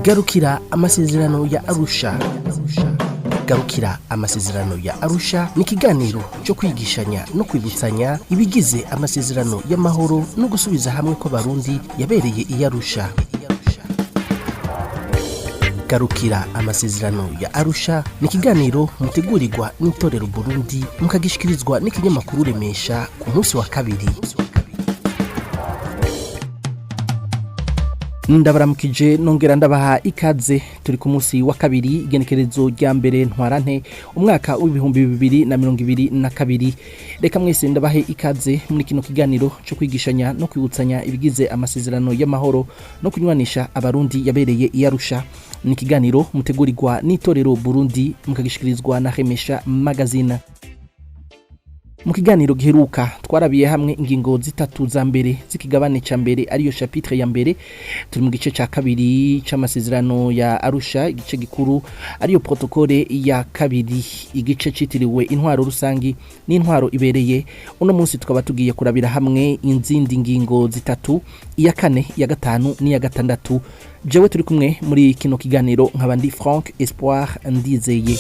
Garukira amasezerano ya Arusha. Garukira amasezerano ya Arusha ni ikiganiro cyo kwigishanya no kwibutsanya ibigize amasezerano y'amahoro no gusubiza hamwe kw'Abarundi yabereye i Arusha. Garukira amasezerano ya Arusha ni ikiganiro mutegurirwa n'itorero Burundi, mukagishikirizwa n'ikinyamakuru Remesha ku munsi wa kabiri. Ndabaramukije, nongera ndabaha ikaze. Turi ku munsi wa kabiri, igenekerezo rya 1 Ntwarante, umwaka w'2022. Reka mwese ndabahe ikaze muri kino kiganiro cyo kwigishanya no kwibutsanya ibigize amasezerano y'amahoro no kunywanisha Abarundi yabereye i Arusha. Ni ikiganiro mutegurirwa n'itorero Burundi, mukagishikirizwa na Remesha Magazine. Mu kiganiro giheruka twarabiye hamwe ingingo zitatu za mbere z'ikigabane ca mbere, ariyo chapitre ya mbere. Turi mu gice ca kabiri c'amasezerano ya Arusha, igice gikuru ariyo protokole ya kabiri, igice citiriwe intwaro rusangi n'intwaro ibereye. Uno munsi tukaba tugiye kurabira hamwe inzindi ngingo zitatu, iya kane, iya gatanu n'iya gatandatu. Jewe turi kumwe muri kino kiganiro nkaba ndi Frank Espoir Ndizeye.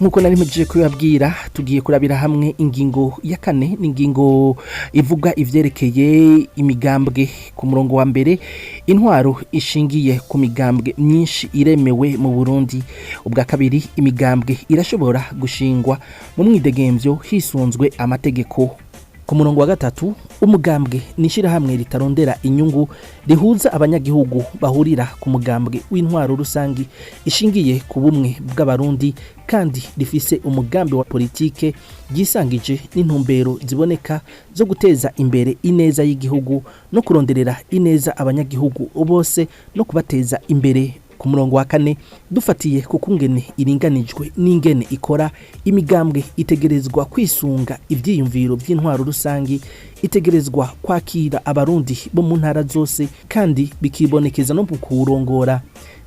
Nkuko nari mpejeje kubibabwira, tugiye kurabira hamwe ingingo ya kane, n'ingingo ivuga ivyerekeye imigambwe. Ku murongo wa mbere, intwaro ishingiye ku migambwe myinshi iremewe mu Burundi. Ubwa kabiri, imigambwe irashobora gushingwa mu mwidegemvyo hisunzwe amategeko. Ku murongo wa gatatu, umugambwe ni ishirahamwe ritarondera inyungu rihuza abanyagihugu bahurira ku mugambwe w'intwaro rusangi ishingiye ku bumwe bw'Abarundi, kandi rifise umugambi wa politike ryisangije n'intumbero ziboneka zo guteza imbere ineza y'igihugu no kuronderera ineza abanyagihugu bose no kubateza imbere. Ku murongo wa kane, dufatiye ku kungene iringanijwe n'ingene ikora, imigambwe itegerezwa kwisunga ivyiyumviro vy'intwaro rusangi, itegerezwa kwakira Abarundi bo mu ntara zose kandi bikibonekeza no mu kuwurongora.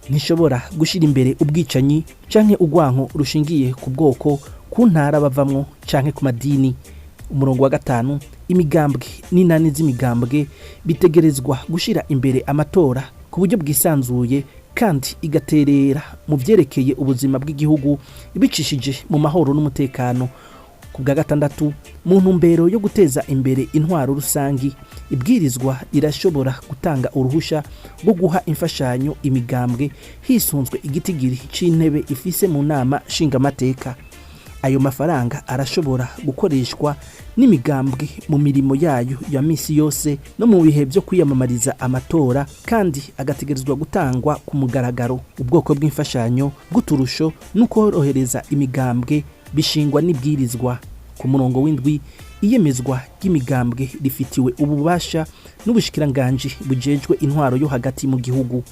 Ntishobora gushira imbere ubwicanyi canke urwanko rushingiye ku bwoko, ku ntara bavamwo canke ku madini. Umurongo wa gatanu, imigambwe n'inani z'imigambwe bitegerezwa gushira imbere amatora ku buryo bwisanzuye kandi igaterera mu vyerekeye ubuzima bw'igihugu ibicishije mu mahoro n'umutekano. Ku bwa gatandatu, mu ntumbero yo guteza imbere intwaro rusangi, ibwirizwa rirashobora gutanga uruhusha rwo guha imfashanyo imigambwe hisunzwe igitigiri c'intebe ifise mu nama nshingamateka. Ayo mafaranga arashobora gukoreshwa n'imigambwe mu mirimo yayo ya misi yose no mu bihe byo kwiyamamariza amatora, kandi agategerezwa gutangwa ku mugaragaro. Ubwoko bw'imfashanyo bw'uturusho no korohereza imigambwe bishingwa n'ibwirizwa. Ku murongo w'indwi, iyemezwa ry'imigambwe rifitiwe ububasha n'ubushikiranganji bujejwe intwaro yo hagati mu gihugu.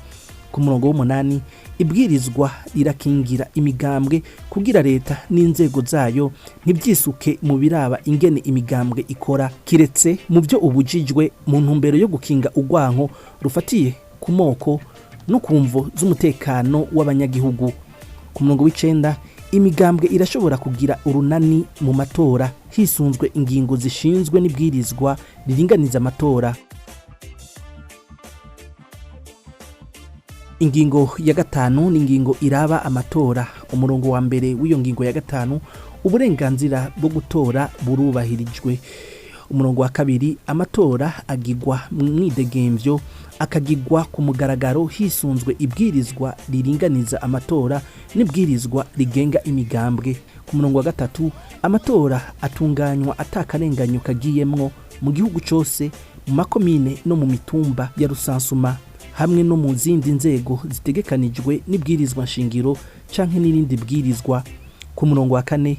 Ku murongo w'umunani, ibwirizwa rirakingira imigambwe kugira leta n'inzego zayo ntibyisuke mu biraba ingene imigambwe ikora, kiretse mu byo ubujijwe mu ntumbero yo gukinga urwanko rufatiye ku moko no ku mvo z'umutekano w'abanyagihugu. Ku murongo w'icenda, imigambwe irashobora kugira urunani mu matora hisunzwe ingingo zishinzwe n'ibwirizwa riringaniza amatora. Ingingo ya gatanu ni ingingo iraba amatora. Umurongo wa mbere w'iyo ngingo ya gatanu, uburenganzira bwo gutora burubahirijwe. Umurongo wa kabiri, amatora agigwa mu mwidegemvyo, akagigwa ku mugaragaro hisunzwe ibwirizwa riringaniza amatora n'ibwirizwa rigenga imigambwe. Ku murongo wa gatatu, amatora atunganywa atakarenganyo kagiyemwo mu gihugu cose, mu makomine no mu mitumba ya rusansuma, hamwe no mu zindi nzego zitegekanijwe n'ibwirizwa nshingiro canke n'irindi bwirizwa. Ku murongo wa kane,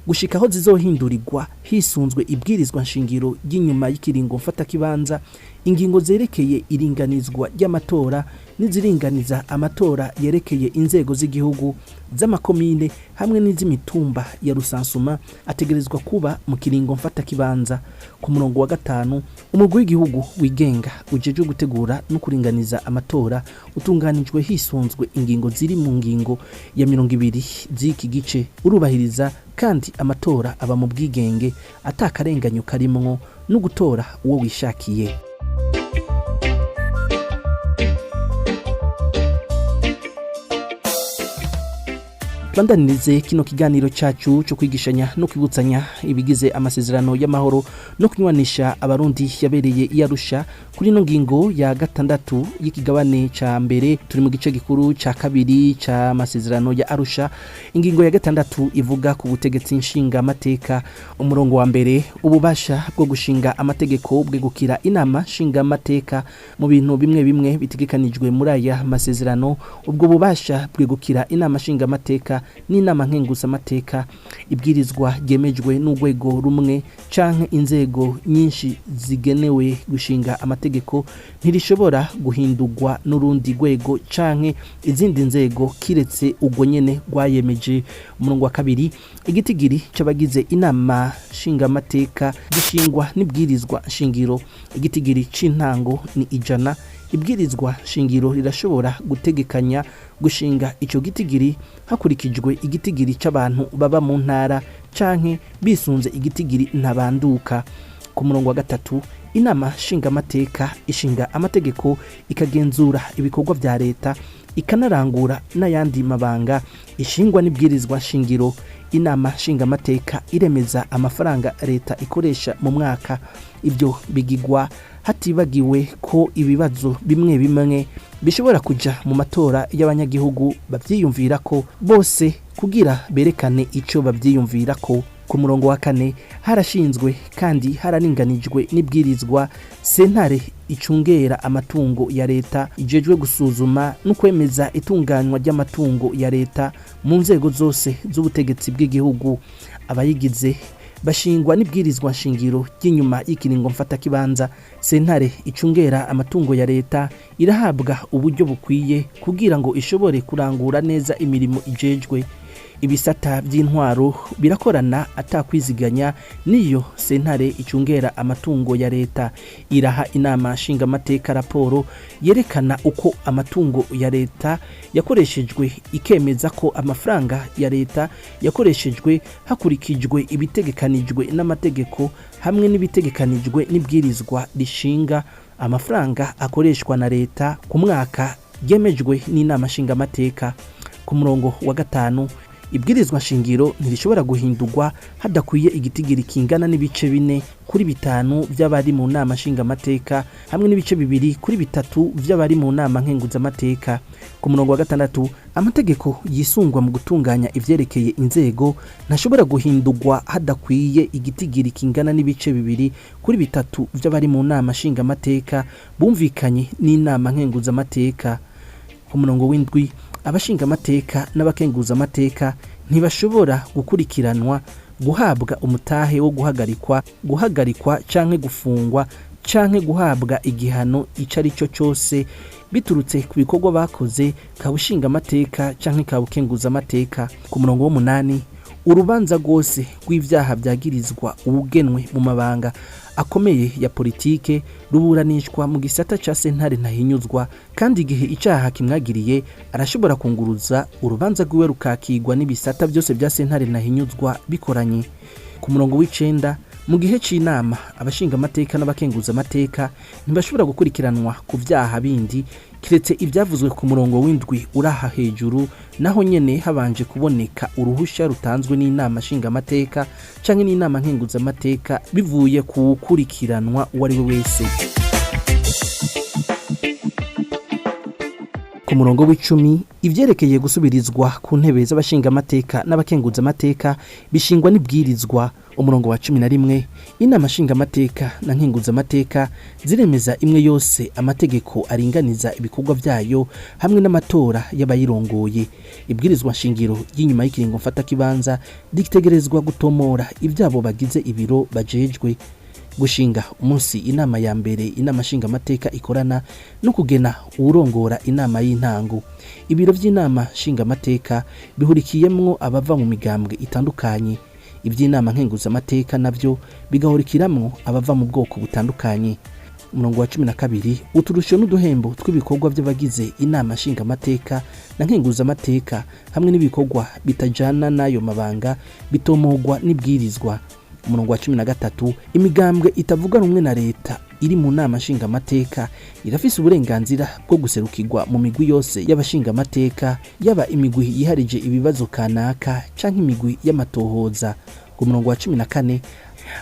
gushika aho zizohindurirwa hisunzwe ibwirizwa nshingiro ry'inyuma y'ikiringo mfatakibanza, ingingo zerekeye iringanizwa ry'amatora n'iziringaniza amatora yerekeye inzego z'igihugu, z'amakomine hamwe n'iz'imitumba ya rusansuma ategerezwa kuba mu kiringo mfatakibanza. Ku murongo wa gatanu, umugwi w'igihugu wigenga ujejwe gutegura no kuringaniza amatora utunganijwe hisunzwe ingingo ziri mu ngingo ya 20 z'iki gice urubahiriza, kandi amatora aba mu bwigenge atakarenganyo karimwo no gutora uwo wishakiye. Tubandanirize kino kiganiro cyacu cyo kwigishanya no kwibutsanya ibigize amasezerano y'amahoro no kunywanisha Abarundi yabereye i Arusha, kuri ino ngingo ya gatandatu y'ikigabane ca mbere. Turi mu gice gikuru ca kabiri c'amasezerano ya Arusha. Ingingo ya gatandatu ivuga ku butegetsi nshinga amateka. Umurongo wa mbere: ububasha bwo gushinga amategeko bwegukira inama nshinga amateka. Mu bintu bimwe bimwe bitegekanijwe muri aya masezerano, ubwo bubasha bwegukira inama nshinga amateka n'inama nkenguzamateka. Ibwirizwa ryemejwe n'urwego rumwe canke inzego nyinshi zigenewe gushinga amategeko ntirishobora guhindurwa n'urundi rwego canke izindi nzego, kiretse ubwo nyene rwayemeje. Umurongo wa kabiri: igitigiri c'abagize inama nshingamateka gishingwa n'ibwirizwa nshingiro. Igitigiri c'intango ni 100. Ibwirizwa shingiro rirashobora gutegekanya gushinga ico gitigiri hakurikijwe igitigiri c'abantu baba mu ntara canke bisunze igitigiri ntabanduka. Ku murongo wa gatatu: inama nshingamateka ishinga amategeko, ikagenzura ibikorwa vya leta, ikanarangura n'ayandi mabanga ishingwa n'ibwirizwa shingiro. Inama nshingamateka iremeza amafaranga leta ikoresha mu mwaka. Ibyo bigigwa hatibagiwe ko ibibazo bimwe bimwe bishobora kuja mu matora y'abanyagihugu bavyiyumvira ko bose, kugira berekane ico bavyiyumvira ko. Ku murongo wa kane: harashinzwe kandi hararinganijwe n'ibwirizwa sentare icungera amatungo ya leta, ijejwe gusuzuma no kwemeza itunganywa ry'amatungo ya leta mu nzego zose z'ubutegetsi bw'igihugu. Abayigize bashingwa n'ibwirizwa nshingiro ry'inyuma y'ikiringo mfatakibanza. Sentare icungera amatungo ya leta irahabwa uburyo bukwiye kugira ngo ishobore kurangura neza imirimo ijejwe. Ibisata by'intwaro birakorana atakwiziganya n'iyo sentare icungera amatungo ya leta. Iraha inama nshingamateka raporo yerekana uko amatungo ya leta yakoreshejwe, ikemeza ko amafaranga ya leta yakoreshejwe hakurikijwe ibitegekanijwe n'amategeko hamwe n'ibitegekanijwe n'ibwirizwa rishinga amafaranga akoreshwa na leta ku mwaka ryemejwe n'inama nshingamateka. Ku murongo wa gatanu: ibwirizwa nshingiro ntirishobora guhindurwa hadakwiye igitigiri kingana n'ibice 4 kuri 5 by'abari mu nama nshingamateka hamwe n'ibice 2 kuri 3 by'abari mu nama nkenguzamateka. Ku murongo wa gatandatu: amategeko yisungwa mu gutunganya ivyerekeye inzego ntashobora guhindurwa hadakwiye igitigiri kingana n'ibice 2 kuri 3 by'abari mu nama nshingamateka bumvikanye n'inama nkenguzamateka. Ku murongo w'indwi: abashingamateka n'abakenguzamateka ntibashobora gukurikiranwa, guhabwa umutahe wo guhagarikwa canke gufungwa, canke guhabwa igihano ico ari cyo cyose biturutse ku bikorwa bakoze, kabushingamateka canke kabukenguzamateka. Ku murongo w'umunani: urubanza rwose rw'ivyaha vyagirizwa uwugenwe mu mabanga akomeye ya politike ruburanishwa mu gisata ca sentare ntahinyuzwa, kandi igihe icaha kimwagiriye arashobora kunguruza urubanza rwiwe rukakigwa n'ibisata byose vya sentare ntahinyuzwa bikoranye. Ku murongo w'icenda: mu gihe c'inama, abashingamateka n'abakenguzamateka ntibashobora gukurikiranwa ku vyaha bindi kiretse ivyavuzwe ku murongo w'indwi uraha hejuru, naho nyene habanje kuboneka uruhusha rutanzwe n'inama nshingamateka canke n'inama nkenguzamateka bivuye ku gukurikiranwa uwo ari we wese. Ku murongo w'icumi: ivyerekeye gusubirizwa ku ntebe z'abashingamateka n'abakenguzamateka bishingwa n'ibwirizwa. Umurongo wa 11: inama nshingamateka na nkenguzamateka ziremeza imwe yose amategeko aringaniza ibikorwa vyayo hamwe n'amatora y'abayirongoye. Ibwirizwa nshingiro ry'inyuma y'ikiringo mfatakibanza ritegerezwa gutomora ivyabo bagize ibiro bajejwe, gushinga umunsi inama ya mbere inama nshingamateka ikorana, no kugena uwurongora inama y'intango. Ibiro vy'inama nshingamateka bihurikiyemwo abava mu migambwe itandukanye, ivy'inama nkenguzamateka navyo bigahurikiramwo abava mu bwoko butandukanye. Umurongo wa 12: uturusho n'uduhembo tw'ibikorwa by'abagize inama nshingamateka na nkenguzamateka hamwe n'ibikorwa bitajana n'ayo mabanga bitomogwa n'ibwirizwa. Umurongo wa 13: imigambwe itavuga rumwe na leta Iri mu nama nshingamateka irafise uburenganzira bwo guserukirwa mu migwi yose y'abashingamateka, yaba imigwi yiharije ibibazo kanaka canke imigwi y'amatohoza. Ku murongo wa 14,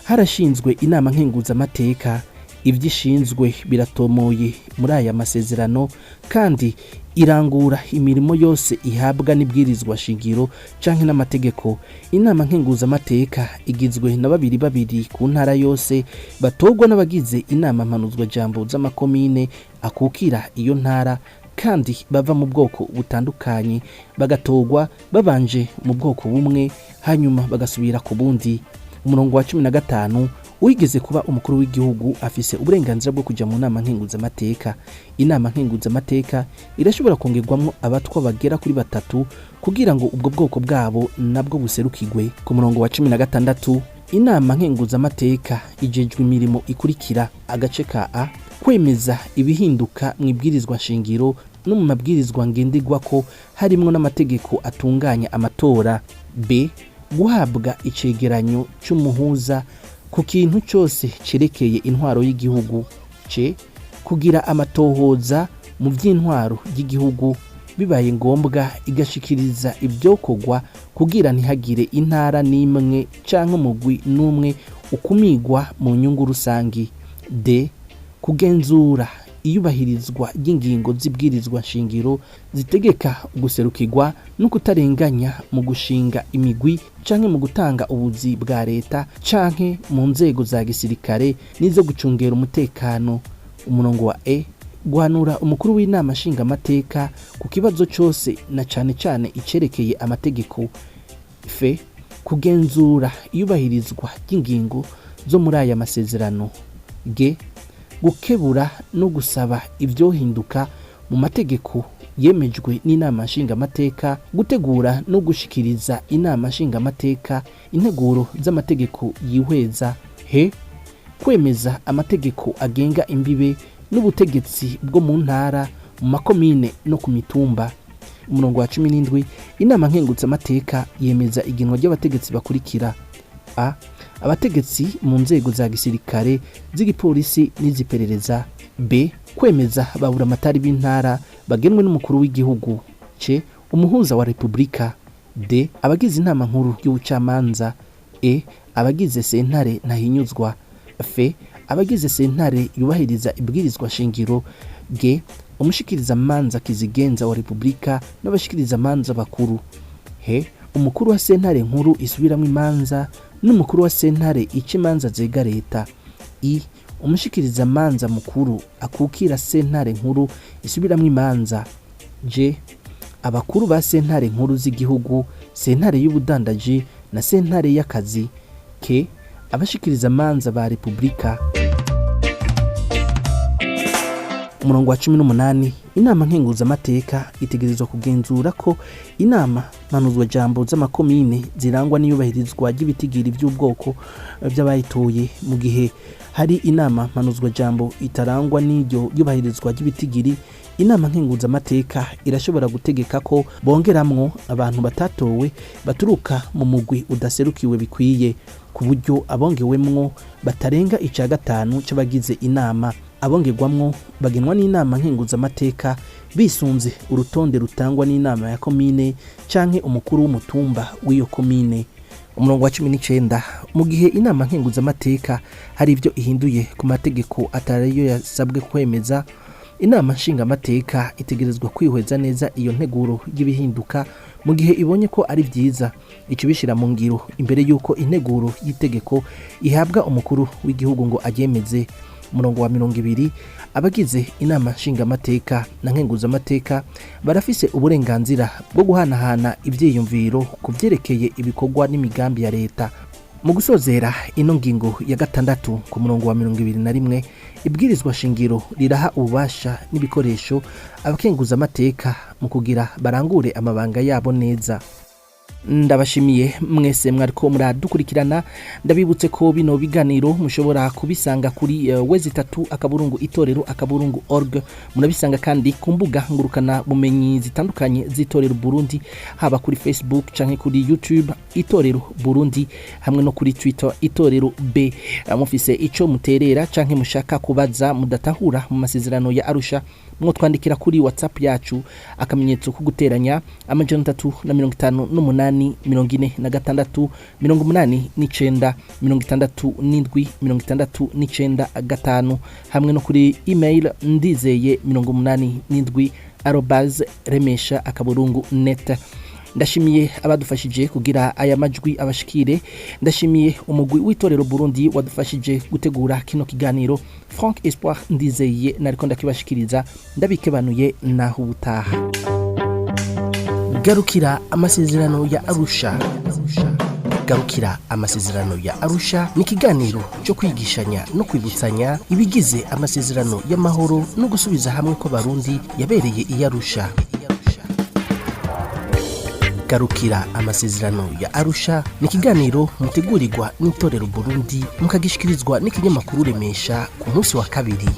harashinzwe inama nkenguzamateka. Ivyo ishinzwe biratomoye muri aya masezerano, kandi irangura imirimo yose ihabwa n'ibwirizwa shingiro canke n'amategeko. Inama nkenguzamateka igizwe na babiri babiri ku ntara yose, batorwa n'abagize inama mpanuzwajambo z'amakomine akukira iyo ntara, kandi bava mu bwoko butandukanye, bagatorwa babanje mu bwoko bumwe, hanyuma bagasubira ku bundi. Umurongo wa 15, uwigeze kuba umukuru w'igihugu afise uburenganzira bwo kuja mu nama nkenguzamateka. Inama nkenguzamateka irashobora kongerwamwo abatwa bagera kuri batatu kugira ngo ubwo bwoko bwabo nabwo buserukirwe. Ku murongo wa 16, inama nkenguzamateka ijejwe imirimo ikurikira: agace ka A, kwemeza ibihinduka mu ibwirizwa shingiro no mu mabwirizwa ngenderwako, harimwo n'amategeko atunganya amatora. B, guhabwa icegeranyo c'umuhuza ku kintu cyose cerekeye intwaro y'igihugu. C, kugira amatohoza mu by'intwaro y'igihugu, bibaye ngombwa igashikiriza ibyokorwa kugira ntihagire intara n'imwe canke umugwi n'umwe ukumigwa mu nyungu rusangi. D, kugenzura iyubahirizwa ry'ingingo z'ibwirizwa nshingiro zitegeka guserukirwa no kutarenganya mu gushinga imigwi canke mu gutanga ubuzi bwa leta canke mu nzego za gisirikare n'izo gucungera umutekano. Umurongo wa E, guhanura umukuru w'inama nshingamateka ku kibazo cose na cane cane icerekeye amategeko. F, kugenzura iyubahirizwa ry'ingingo zo muri aya masezerano. G, gukebura no gusaba ibyohinduka mu mategeko yemejwe n'inama nshingamateka, gutegura no gushikiriza inama nshingamateka integuro z'amategeko yihweza. H, kwemeza amategeko agenga imbibe n'ubutegetsi bwo mu ntara, mu makomine no ku mitumba. Umurongo wa 17, inama nkenguzamateka yemeza igenwa ry'abategetsi bakurikira: A, abategetsi mu nzego za gisirikare, z'igipolisi n'iziperereza. B, kwemeza baburamatari b'intara bagenwe n'umukuru w'igihugu. C, umuhuza wa repubulika. D, abagize inama nkuru y'ubucamanza. E, abagize sentare ntahinyuzwa. F, abagize sentare yubahiriza ibwirizwa shingiro. G, umushikirizamanza kizigenza wa repubulika n'abashikirizamanza bakuru. H, umukuru wa sentare nkuru isubiramwo imanza n'umukuru wa sentare ica imanza zega leta. I, umushikirizamanza mukuru akukira sentare nkuru isubiramwo imanza. J, abakuru ba sentare nkuru z'igihugu, sentare y'ubudandaji na sentare y'akazi. K, abashikirizamanza ba repubulika. Umurongo wa 18, inama nkenguzamateka itegerezwa kugenzura ko inama mpanuzwajambo z'amakomine zirangwa n'iyubahirizwa ry'ibitigiri by'ubwoko by'abayitoye. Mu gihe hari inama mpanuzwajambo itarangwa n'iryo yubahirizwa ry'ibitigiri, inama nkenguzamateka irashobora gutegeka ko bongeramwo abantu batatowe baturuka mu mugwi udaserukiwe bikwiye, ku buryo abongewemwo batarenga ica gatanu c'abagize inama. Abongerwamwo bagenwa n'inama nkenguzamateka bisunze urutonde rutangwa n'inama ya komine canke umukuru w'umutumba w'iyo komine. Umurongo wa 19, mu gihe inama nkenguzamateka hari ibyo ihinduye ku mategeko atariyo yasabwe kwemeza, inama nshingamateka itegerezwa kwihweza neza iyo nteguro y'ibihinduka. Mu gihe ibonye ko ari byiza, ikibishyira mu ngiro imbere y'uko integuro y'itegeko ihabwa umukuru w'igihugu ngo aryemeze. Umurongo wa 20, abagize inama nshingamateka na nkenguzamateka barafise uburenganzira bwo guhanahana ivyiyumviro ku vyerekeye ibikorwa n'imigambi ya leta. Mu gusozera ino ngingo ya gatandatu, ku murongo wa 21, ibwirizwa shingiro riraha ububasha n'ibikoresho abakenguzamateka mu kugira barangure amabanga yabo neza. Ndabashimiye mwese mwariko muradukurikirana. Ndabibutse ko bino biganiro mushobora kubisanga kuri w3.itorero.org. Murabisanga kandi ku mbuga ngurukana bumenyi zitandukanye z'Itorero Burundi, haba kuri Facebook canke kuri YouTube Itorero Burundi, hamwe no kuri Twitter Itorero B. Mufise ico muterera canke mushaka kubaza mudatahura mu masezerano ya Arusha, mwotwandikira kuri WhatsApp yacu, akamenyetso ko guteranya 358 46 89 67 695, hamwe no kuri email ndizeye87@remesha.net. Ndashimiye abadufashije kugira aya majwi abashikire. Ndashimiye umugwi w'Itorero Burundi wadufashije gutegura kino kiganiro. Frank Espoir Ndizeye nariko ndakibashikiriza, ndabikebanuye, naho ubutaha. Garukira amasezerano ya Arusha. Garukira amasezerano ya Arusha ni ikiganiro cyo kwigishanya no kwibutsanya ibigize amasezerano y'amahoro no gusubiza hamwe kw'Abarundi yabereye i Arusha. Garukira amasezerano ya Arusha ni ikiganiro mutegurirwa n'Itorero Burundi, mukagishikirizwa n'ikinyamakuru Remesha ku munsi wa kabiri.